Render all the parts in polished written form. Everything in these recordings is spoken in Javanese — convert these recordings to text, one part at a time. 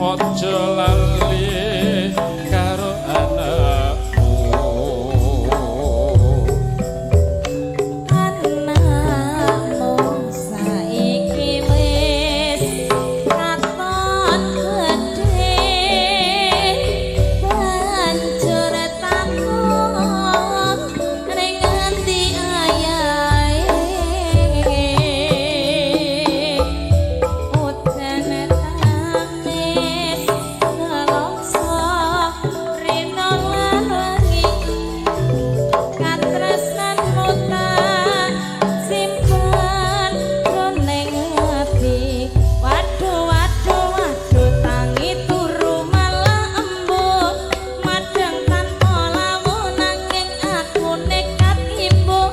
Aja lali karo anakmu. Anakmu saiki wis katon gedhe, banjur takon ning ngendi ayahe. Udan tangis nelongso rino lan wengi, katresnanmu tak simpen jroning ati. Waduh waduh waduh, tangi turu malah embuh, madhang tanpa lawuh nanging aku nekat imbuh.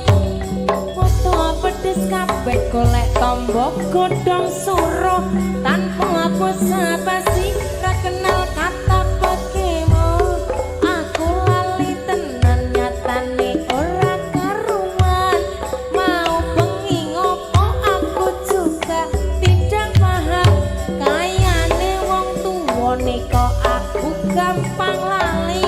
Foto pedes kabeh golek tombo godhong suruh, tanpa basa-basi, ra kenal kata pekewuh. Aku lali tenan, nyatane ora karuan. Mau bengi ngopo aku juga tidak paham. Kayane wong tuwa kok aku gampang lali.